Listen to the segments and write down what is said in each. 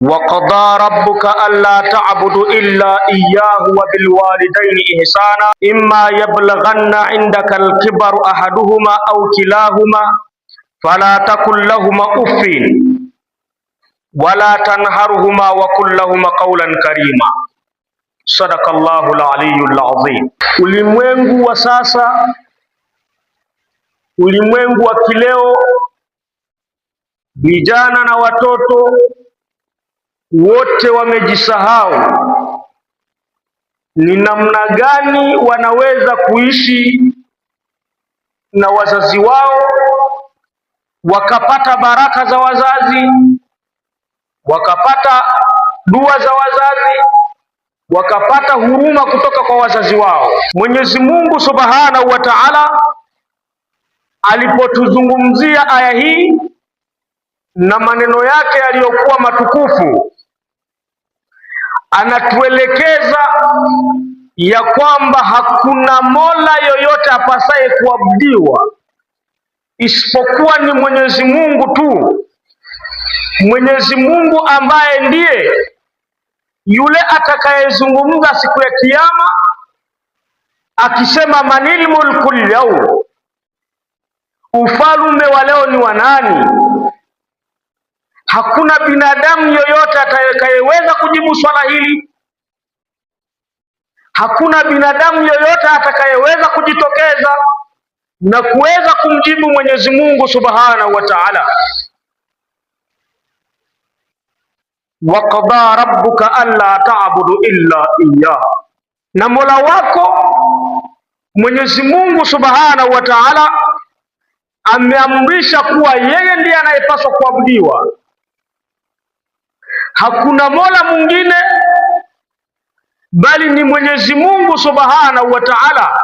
وقضى ربك ألا تعبدوا إلا إياه وبالوالدين إحسانا إما يبلغن عندك الكبر أحدهما أو كلاهما فلا تقل لهما أف ولا تنهرهما وقل لهما قولا كريما صدق الله العلي العظيم. Ulimwengu wa sasa, ulimwengu wa kileo, vijana na watoto wote wamejisahau ni namna gani wanaweza kuishi na wazazi wao wakapata baraka za wazazi, wakapata dua za wazazi, wakapata huruma kutoka kwa wazazi wao. Mwenyezi Mungu Subhanahu wa Ta'ala alipotuzungumzia aya hii na maneno yake yaliyokuwa matukufu, anatuelekeza ya kwamba hakuna mola yoyote apasaye kuabudiwa isipokuwa ni Mwenyezi Mungu tu. Mwenyezi Mungu ambaye ndiye yule atakayezungumza siku ya Kiyama akisema, manil mulku lyaum, ufalume wa leo ni wa nani? Hakuna binadamu yoyote atakayeweza kujibu swala hili. Hakuna binadamu yoyote atakayeweza kujitokeza na kuweza kumjibu Mwenyezi Mungu Subhanahu wa Ta'ala. Waqada rabbuka alla ta'budu illa iyyah, na Mola wako Mwenyezi Mungu Subhanahu wa Ta'ala ameamrisha kuwa yeye ndiye anayepaswa kuabudiwa. Hakuna mola mwingine bali ni Mwenyezi Mungu Subhanahu wa Ta'ala,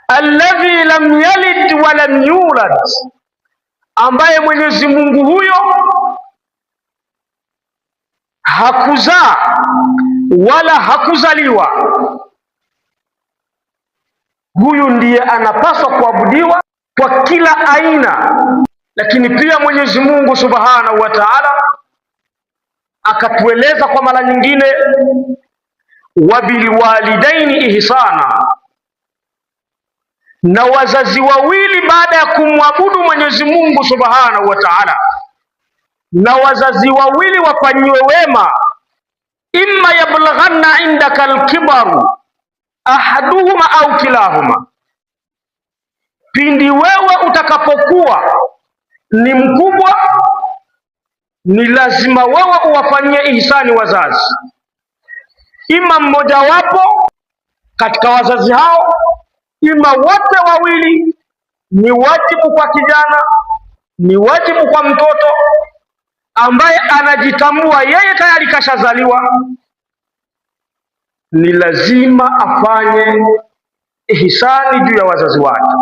alladhi lam yalid wa lam yulad, ambaye Mwenyezi Mungu huyo hakuzaa wala hakuzaliwa. Huyu ndiye anapaswa kuabudiwa kwa kila aina. Lakini pia Mwenyezi Mungu Subhanahu wa Ta'ala akatueleza kwa mara nyingine, wabilwalidaini ihsana, na wazazi wawili baada ya kumwabudu Mwenyezi Mungu Subhanahu wa Ta'ala, na wazazi wawili wafanyiwe wema, imma yablughanna indaka alkibaru ahaduhuma au kilahuma, pindi wewe utakapokuwa ni mkubwa, ni lazima wewe uwafanyie ihsani wazazi, ima mmojawapo katika wazazi hao, ima wote wawili. Ni wajibu kwa kijana, ni wajibu kwa mtoto ambaye anajitambua yeye tayari kashazaliwa, ni lazima afanye ihsani juu ya wazazi wake.